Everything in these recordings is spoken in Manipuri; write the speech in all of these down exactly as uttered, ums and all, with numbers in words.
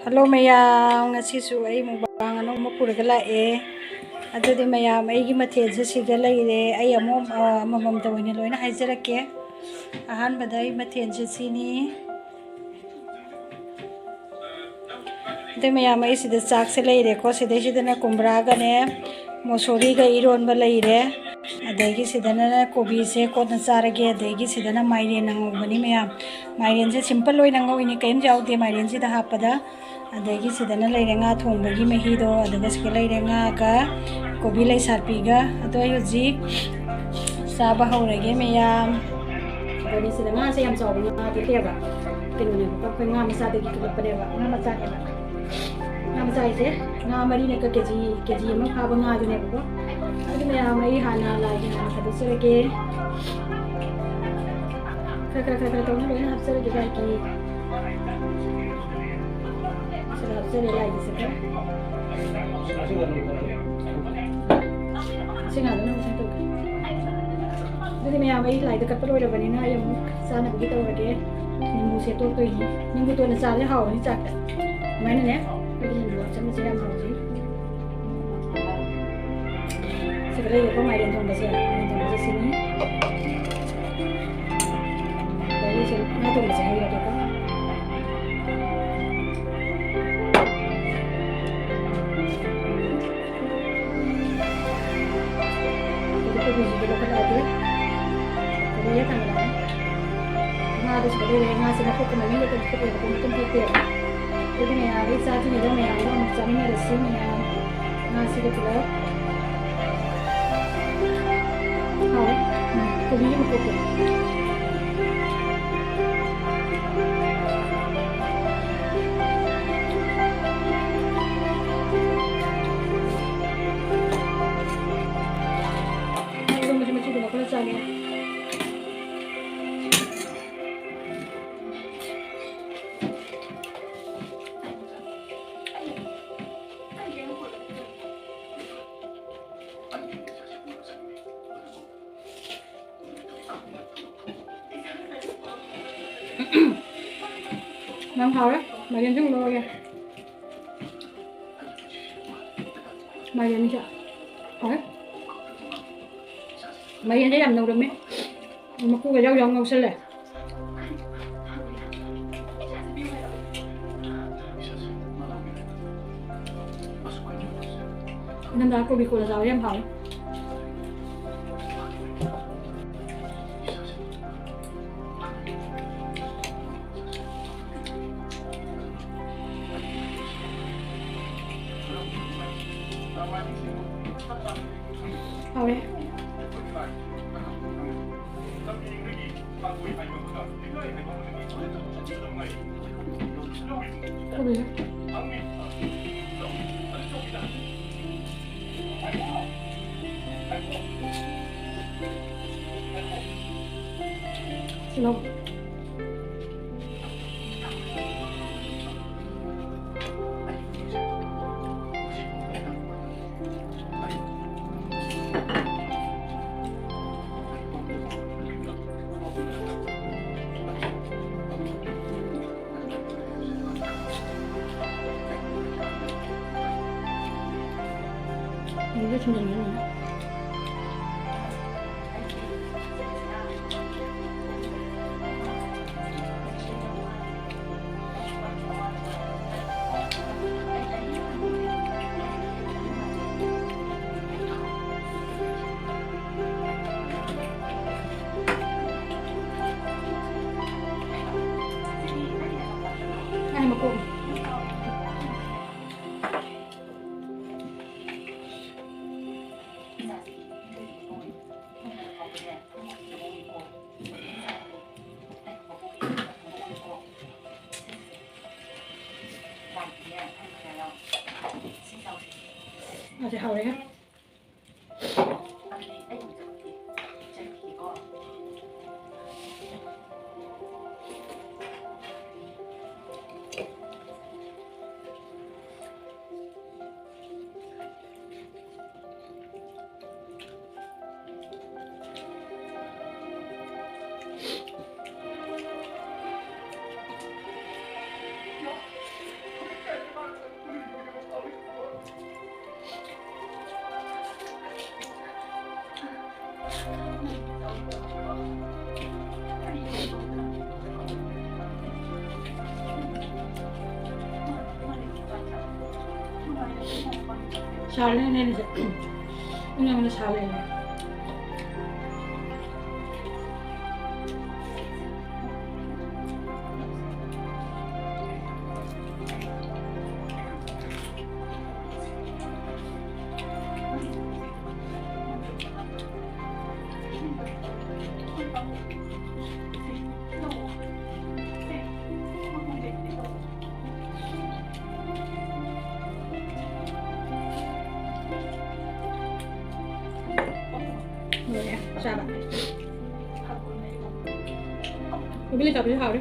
ꯍꯜꯂꯣ ꯃꯌꯥꯝ, ꯉꯁꯤꯁꯨ ꯑꯩ ꯃꯨꯛꯕꯥꯡ ꯑꯅꯧꯕ ꯑꯃ ꯄꯨꯔꯒ ꯂꯥꯛꯑꯦ꯫ ꯑꯗꯨꯗꯤ ꯃꯌꯥꯝ, ꯑꯩꯒꯤ ꯃꯊꯦꯜꯁꯦ ꯁꯤꯗ ꯂꯩꯔꯦ꯫ ꯑꯩ ꯑꯃꯨꯛ, ꯑ, ꯑꯃꯃꯝꯇ ꯑꯣꯏꯅ ꯂꯣꯏꯅ ꯍꯥꯏꯖꯔꯛꯀꯦ꯫ ꯑꯍꯥꯟꯕꯗ ꯑꯩ ꯃꯊꯦꯜꯁꯦ ꯁꯤꯅꯤ꯫ ꯑꯗꯩ ꯃꯌꯥꯝ, ꯑꯩ ꯁꯤꯗ ꯆꯥꯛꯁꯦ ꯂꯩꯔꯦꯀꯣ꯫ ꯁꯤꯗꯩꯁꯤꯗꯅ ꯀꯨꯝꯕ꯭ꯔꯥꯒꯅꯦ, ꯃꯣꯁꯣꯔꯤꯒ ꯏꯔꯣꯟꯕ ꯂꯩꯔꯦ꯫ ꯑꯗꯒꯤ ꯁꯤꯗꯅ ꯀꯣꯕꯤꯁꯦ ꯀꯣꯟꯅ ꯆꯥꯔꯒꯦ꯫ ꯑꯗꯒꯤ ꯁꯤꯗꯅ ꯃꯥꯏꯔꯦꯟ ꯑꯉꯧꯕꯅꯤ ꯃꯌꯥꯝ꯫ ꯃꯥꯏꯔꯦꯟꯁꯦ ꯁꯤꯝꯄꯜ ꯑꯣꯏꯅ ꯉꯧꯏꯅꯤ, ꯀꯔꯤꯝ ꯌꯥꯎꯗꯦ ꯃꯥꯏꯔꯦꯟꯁꯤꯗ ꯍꯥꯞꯄꯗ꯫ ꯑꯗꯒꯤ ꯁꯤꯗꯅ ꯂꯩꯔꯦ ꯉꯥ ꯊꯣꯡꯕꯒꯤ ꯃꯍꯤꯗꯣ, ꯑꯗꯨꯒ ꯁꯤꯗ ꯂꯩꯔꯦ ꯉꯥꯒ ꯀꯣꯕꯤ ꯂꯩꯁꯥꯠꯄꯤꯒ꯫ ꯑꯗꯣ ꯑꯩ ꯍꯧꯖꯤꯛ ꯆꯥꯕ ꯍꯧꯔꯒꯦ ꯃꯌꯥꯝ꯫ ꯑꯗꯒꯤ ꯁꯤꯗ ꯉꯥꯁꯦ ꯌꯥꯝ ꯆꯥꯎꯕ ꯉꯥ ꯅꯠꯇꯦꯕ, ꯀꯩꯅꯣꯅꯦꯕꯀꯣ, ꯑꯩꯈꯣꯏ ꯉꯥ ꯃꯆꯥꯗꯒꯤ ꯈꯨꯠꯂꯛꯄꯅꯦꯕ, ꯉꯥ ꯃꯆꯥꯅꯦꯕ꯫ ꯉꯥ ꯃꯆꯥ ꯍꯥꯏꯁꯦ ꯉꯥ ꯃꯔꯤꯅꯒ ꯀꯦ ꯖꯤ, ꯀꯦ ꯖꯤ ꯑꯃ ꯐꯥꯕ ꯉꯥꯗꯨꯅꯦꯕꯀꯣ꯫ ꯑꯗꯨ ꯃꯌꯥꯝ ꯑꯩ ꯍꯥꯟꯅ ꯂꯥꯏꯒꯤ ꯍꯥꯟꯅ ꯊꯥꯗꯣꯛꯆꯔꯒꯦ꯫ ꯈꯔ ꯈꯔ ꯈꯔ ꯈꯔ ꯇꯧꯅ ꯂꯣꯏꯅ ꯍꯥꯞꯆꯔꯒꯦ ꯂꯥꯏꯒꯤ꯫ ꯁꯤꯗ ꯍꯥꯞꯆꯔꯦ ꯂꯥꯏꯒꯤꯁꯦ ꯈꯔ꯫ ꯁꯤ ꯉꯥꯗꯨꯅ ꯃꯁꯤꯡ ꯇꯧꯒꯦ꯫ ꯑꯗꯨꯗꯤ ꯃꯌꯥꯝ, ꯑꯩ ꯂꯥꯏꯗ ꯀꯠꯄ ꯂꯣꯏꯔꯕꯅꯤꯅ ꯑꯩ ꯑꯃꯨꯛ ꯆꯥꯅꯕꯒꯤ ꯇꯧꯔꯒꯦ꯫ ꯅꯤꯝꯕꯨꯁꯦ ꯇꯣꯠꯇꯣꯏꯅꯤ꯫ ꯅꯤꯝꯕꯨ ꯇꯣꯠꯅ ꯆꯥꯕꯁꯦ ꯍꯥꯎꯕꯅꯤ ꯆꯥꯛꯇ꯫ ꯑꯗꯨꯃꯥꯏꯅꯅꯦ, ꯑꯩꯈꯣꯏꯒꯤ ꯅꯤꯝꯕꯨ ꯍꯥꯞꯆꯟꯕꯁꯦ ꯌꯥꯝ ꯍꯥꯎꯖꯩ꯫ ꯁꯤꯗ ꯂꯩꯔꯦꯀꯣ ꯃꯥꯏꯔꯦꯟ ꯊꯣꯡꯕꯁꯦ꯫ ꯃꯥꯏꯔꯦꯟ ꯊꯣꯡꯕꯁꯦ ꯁꯤꯅꯤ꯫ ꯑꯗꯒꯤ ꯁꯨꯝ ꯉꯥ ꯊꯣꯡꯕꯁꯦ ꯍꯩꯔꯒꯦꯀꯣ꯫ ꯑꯗꯒꯤ ꯀꯣꯕꯤꯁꯤꯁꯨ ꯂꯧꯈꯠꯂꯛꯑꯒꯦ꯫ ꯀꯣꯕꯤ ꯍꯦꯛ ꯊꯥꯡꯒꯠꯂꯛꯑꯅꯤ꯫ ꯉꯥꯗꯨ ꯁꯤꯗ ꯂꯩꯔꯦ꯫ ꯉꯥꯁꯦ ꯃꯈꯣꯛꯀ ꯃꯃꯩꯒ ꯂꯣꯏ ꯂꯧꯊꯣꯛꯑꯦꯕꯀꯣ, ꯃꯇꯨꯝ ꯊꯣꯛꯇꯦꯕ꯫ ꯑꯗꯨꯗꯤ ꯃꯌꯥꯝ, ꯑꯩ ꯆꯥꯗ꯭ꯔꯤꯉꯩꯗ ꯃꯌꯥꯝꯗꯣ ꯑꯃꯨꯛ ꯆꯥꯃꯤꯟꯅꯔꯁꯤ ꯃꯌꯥꯝ꯫ ꯉꯥꯁꯤꯒ ꯄꯨꯂꯞ꯫ ꯍꯥꯎꯋꯦ꯫ ꯎꯝ, ꯀꯣꯕꯤꯒꯤ ꯃꯀꯨꯞꯇꯣ꯫ ꯏꯔꯣꯟꯕꯁꯦ ꯃꯆꯨꯗꯨꯅ ꯈꯔ ꯆꯥꯒꯦ꯫ ꯌꯥꯝ ꯍꯥꯎꯔꯦ꯫ ꯃꯥꯏꯔꯦꯟꯁꯨ ꯂꯧꯔꯒꯦ꯫ ꯃꯥꯏꯔꯦꯟꯁꯦ ꯍꯥꯎꯋꯦ꯫ ꯃꯥꯏꯔꯦꯟꯁꯦ ꯌꯥꯝ ꯅꯧꯔꯝꯃꯦ꯫ ꯃꯀꯨꯒ ꯌꯥꯎ ꯌꯥꯎ ꯉꯧꯁꯜꯂꯦ꯫ ꯏꯪꯊꯝꯊꯥ ꯀꯣꯕꯤ ꯀꯣꯂ ꯆꯥꯕ ꯌꯥꯝ ꯍꯥꯎꯋꯦ꯫ ꯍꯥꯎꯔꯦ꯫ ꯀꯣꯕꯤꯁꯦ꯫ ꯇꯤꯜꯍꯧ꯫ ꯃꯥꯁꯦ ꯍꯥꯎꯔꯦ꯫ ꯁꯥꯔꯅꯤꯅꯦ ꯑꯩꯅꯁꯦ꯫ ꯏꯪꯉꯝꯅ ꯁꯥ ꯂꯩꯔꯦ꯫ ꯂꯣꯏꯔꯦ ꯆꯥꯕ꯫ ꯀꯣꯕꯤ ꯂꯩꯀꯥꯕꯤꯁꯨ ꯍꯥꯎꯔꯦ꯫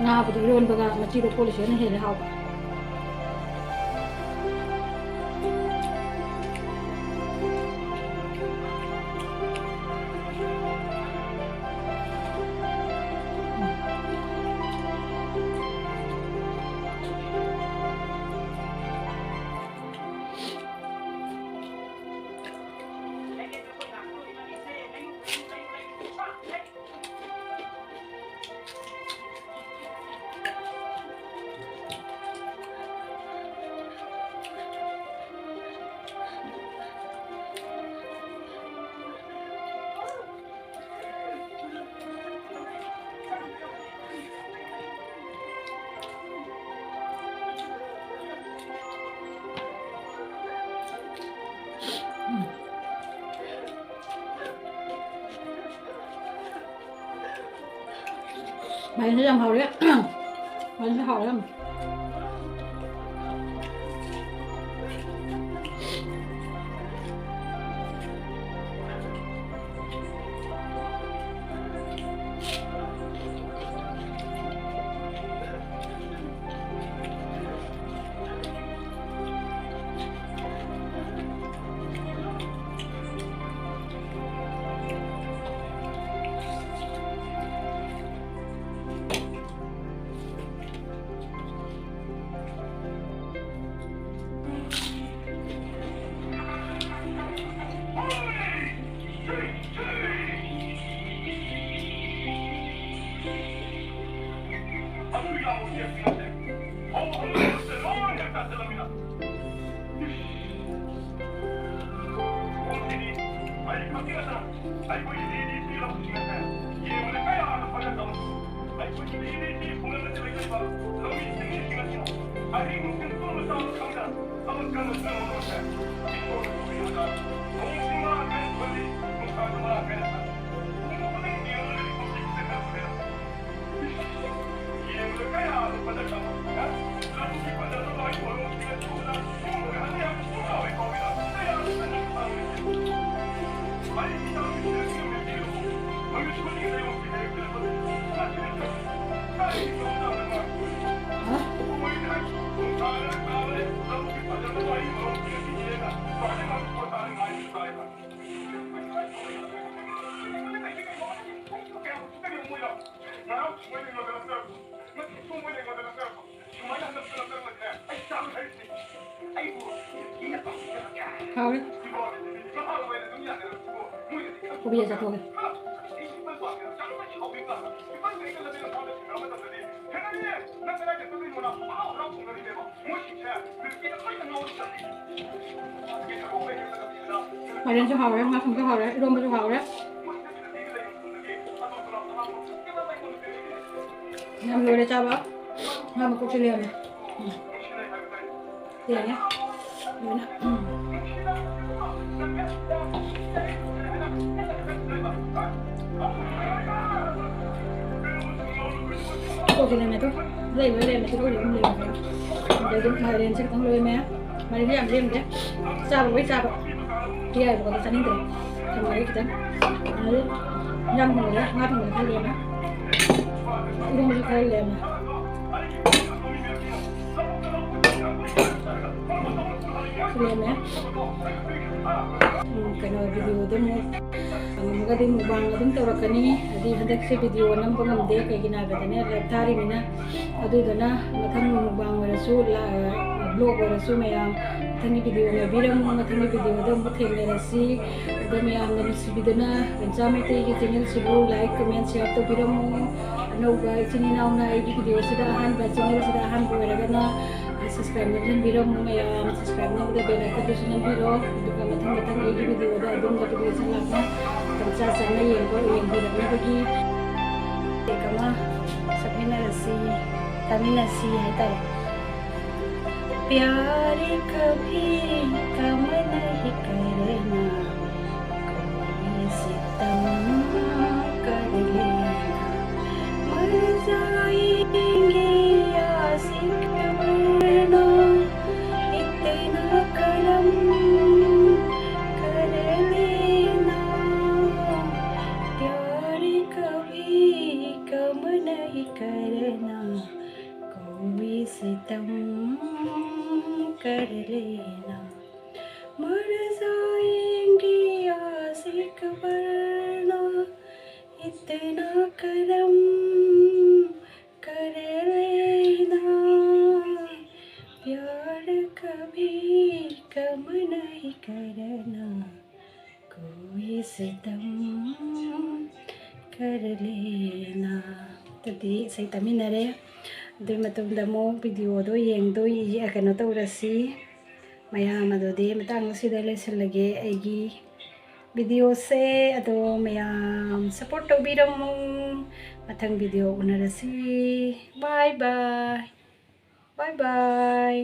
ꯉꯥꯕꯨꯗꯤ ꯏꯔꯣꯟꯕꯒ ꯃꯆꯤꯗꯣ ꯀꯣꯠꯂꯤꯁꯤꯅ ꯍꯦꯜꯂꯦ ꯍꯥꯎꯕ꯫ ꯃꯥꯏꯔꯦꯟꯁꯨ ꯌꯥꯝ ꯍꯥꯎꯔꯦ꯫ ꯃꯥꯏꯔꯦꯟꯁꯨ ꯍꯥꯎꯔꯦ ꯌꯥꯝ꯫ ꯑꯩꯈꯣꯏꯒꯤ ꯂꯤꯂꯤꯁꯤ ꯂꯧꯁꯤꯡ ꯑꯁꯦ ꯌꯦꯡꯕꯗ ꯀꯌꯥꯗ ꯐꯖꯗꯕ꯫ ꯑꯩꯈꯣꯏꯒꯤ ꯂꯤꯂꯤꯁꯤ ꯈꯨꯡꯒꯪ ꯑꯁꯤꯗ ꯂꯩꯕ ꯂꯧꯃꯤ ꯁꯤꯡꯃꯤꯁꯤꯡ ꯑꯁꯤꯅ ꯑꯍꯤꯡ ꯅꯨꯡꯊꯤꯜ ꯇꯨꯝꯕ ꯆꯥꯕ ꯈꯪꯗ ꯊꯕꯛ ꯀꯟꯅ ꯁꯨꯔꯕ ꯃꯣꯏꯁꯦ ꯏꯁꯣꯔꯅ ꯎꯕꯤꯔꯒ ꯅꯣꯡꯁꯤ ꯃꯔꯥꯡ ꯀꯥꯏꯅ ꯆꯨꯍꯜꯂꯤ, ꯅꯨꯡꯁꯥꯁꯨ ꯃꯔꯥꯡ ꯀꯥꯏꯅ ꯁꯥꯏ꯫ ꯎꯕ ꯈꯨꯗꯤꯡ ꯌꯦꯡꯂꯒꯗꯤ ꯄꯨꯛꯅꯤꯡꯁꯦ ꯈꯔ ꯐꯖꯔꯛꯏ꯫ ꯍꯥꯎꯔꯦ꯫ ꯀꯣꯕꯤ ꯆꯥꯊꯣꯛꯑꯒꯦ꯫ ꯃꯥꯏꯔꯦꯟꯁꯨ ꯍꯥꯎꯔꯦ, ꯉꯥ ꯊꯣꯡꯕꯁꯨ ꯍꯥꯎꯔꯦ, ꯏꯔꯣꯝꯕꯁꯨ ꯍꯥꯎꯔꯦ꯫ ꯌꯥꯝ ꯂꯣꯏꯔꯦ ꯆꯥꯕ꯫ ꯉꯥ ꯃꯀꯣꯛꯁꯨ ꯂꯩꯔꯝꯃꯦ꯫ ꯎꯝ꯫ ꯌꯥꯔꯦ꯫ ꯂꯣꯏꯅ꯫ ꯎꯝ꯫ ꯃꯀꯣꯛꯁꯨ ꯂꯩꯔꯝꯃꯦ ꯑꯗꯨꯝ꯫ ꯂꯩꯕ ꯂꯩꯔꯝꯃꯦ ꯑꯗꯨꯝ ꯂꯩꯔꯝꯃꯦ꯫ ꯑꯗꯩ ꯑꯗꯨꯝ ꯃꯥꯏꯔꯦꯟꯁꯦ ꯈꯤꯇꯪ ꯂꯣꯏꯔꯝꯃꯦ꯫ ꯃꯥꯏꯔꯦꯟꯁꯦ ꯌꯥꯝ ꯂꯦꯝꯗꯦ꯫ ꯆꯥꯕ ꯂꯣꯏ ꯆꯥꯕ꯫ ꯌꯥꯏꯕꯀꯣ, ꯑꯗꯣ ꯆꯥꯅꯤꯡꯗ꯭ꯔꯦ꯫ ꯊꯝꯃꯒꯦ ꯈꯤꯇꯪ꯫ ꯑꯗꯩ ꯏꯟꯖꯥꯡ ꯊꯣꯡꯕꯗ ꯉꯥ ꯊꯣꯡꯕꯗ ꯈꯔ ꯂꯦꯝꯃꯦ꯫ ꯏꯔꯣꯟꯕꯁꯨ ꯈꯔ ꯂꯦꯝꯃꯦ꯫ ꯂꯦꯝꯃꯦ꯫ ꯎꯝ, ꯀꯩꯅꯣ, ꯚꯤꯗꯤꯑꯣꯗ ꯑꯃꯨꯛ ꯉꯝꯃꯒꯗꯤ ꯃꯨꯛꯕꯥꯡ ꯑꯗꯨꯝ ꯇꯧꯔꯛꯀꯅꯤ꯫ ꯍꯥꯏꯗꯤ ꯍꯟꯗꯛꯁꯦ ꯚꯤꯗꯤꯑꯣ ꯅꯝꯕ ꯉꯝꯗꯦ, ꯀꯩꯒꯤꯅꯣ ꯍꯥꯏꯕꯗꯅꯦ, ꯂꯥꯏꯞ ꯊꯥꯔꯤꯃꯤꯅ꯫ ꯑꯗꯨꯗꯨꯅ ꯃꯊꯪ ꯃꯨꯛꯕꯥꯡ ꯑꯣꯏꯔꯁꯨ, ꯂꯥ-, ꯕ꯭ꯂꯣꯒ ꯑꯣꯏꯔꯁꯨ ꯃꯌꯥꯝ ꯃꯊꯪꯒꯤ ꯚꯤꯗꯤꯑꯣ ꯉꯥꯏꯕꯤꯔꯝꯃꯨ꯫ ꯃꯊꯪꯒꯤ ꯚꯤꯗꯤꯑꯣꯗ ꯑꯃꯨꯛ ꯊꯦꯡꯅꯔꯁꯤ꯫ ꯑꯗꯣ ꯃꯌꯥꯝꯅ ꯅꯨꯡꯁꯤꯕꯤꯗꯨꯅ ꯕꯦꯟꯆꯥ ꯃꯩꯇꯩꯒꯤ ꯆꯦꯅꯦꯜꯁꯤꯕꯨ ꯂꯥꯏꯛ, ꯀꯃꯦꯟ, ꯁꯤꯌꯥꯔ ꯇꯧꯕꯤꯔꯝꯃꯨ꯫ ꯑꯅꯧꯕ ꯏꯆꯤꯟ ꯏꯅꯥꯎꯅ ꯑꯩꯒꯤ ꯚꯤꯗꯤꯑꯣꯁꯤꯗ ꯑꯍꯥꯟꯕ, ꯆꯦꯅꯦꯜꯁꯤꯗ ꯑꯍꯥꯟꯕ ꯑꯣꯏꯔꯒꯅ Subscribe ꯅꯝꯁꯤꯟꯕꯤꯔꯝꯃꯨ ꯃꯌꯥꯝ, subscribe ꯅꯝꯕꯗ bell icon ꯗꯨꯁꯨ ꯅꯝꯕꯤꯔꯣ, ꯑꯗꯨꯒ ꯃꯊꯪ ꯃꯊꯪ ꯑꯩꯒꯤ video ꯗ ꯑꯗꯨꯝ notification ꯂꯥꯛꯄ ꯃꯇꯝ ꯆꯥ ꯆꯥꯅ ꯌꯦꯡꯕ ꯌꯦꯡꯕꯤꯔꯛꯅꯕꯒꯤ꯫ ꯇꯦꯛ ꯑꯃ ꯁꯛꯃꯤꯟꯅꯔꯁꯤ, ꯇꯥꯃꯤꯟꯅꯁꯤ ꯍꯥꯏꯇꯥꯔꯦ꯫ प्यार कभी कम नहीं करना, कोई सितम कर लेना, मर जाएंगे आशिक वरना, इतना करम कर लेना। प्यार कभी कम नहीं करना, कोई सितम कर लेना, मर जाएंगे आशिक वरना, इतना करम कर लेना। प्यार कभी कम नहीं करना, कोई सितम कर लेना꯫ ꯑꯗꯨꯗꯤ ꯏꯁꯩ ꯇꯥꯃꯤꯟꯅꯔꯦ꯫ ꯑꯗꯨꯒꯤ ꯃꯇꯨꯡꯗ ꯑꯃꯨꯛ video ꯗꯣ ꯌꯦꯡꯗꯣꯏ, ꯀꯩꯅꯣ ꯇꯧꯔꯁꯤ꯫ ꯃꯌꯥꯝ ꯑꯗꯨꯗꯤ ꯃꯇꯥꯡ ꯑꯁꯤꯗ ꯂꯣꯏꯁꯤꯜꯂꯒꯦ ꯑꯩꯒꯤ video ꯁꯦ꯫ ꯑꯗꯣ ꯃꯌꯥꯝ support ꯇꯧꯕꯤꯔꯝꯃꯨ꯫ ꯃꯊꯪ video ꯎꯅꯔꯁꯤ꯫ Bye bye. Bye bye.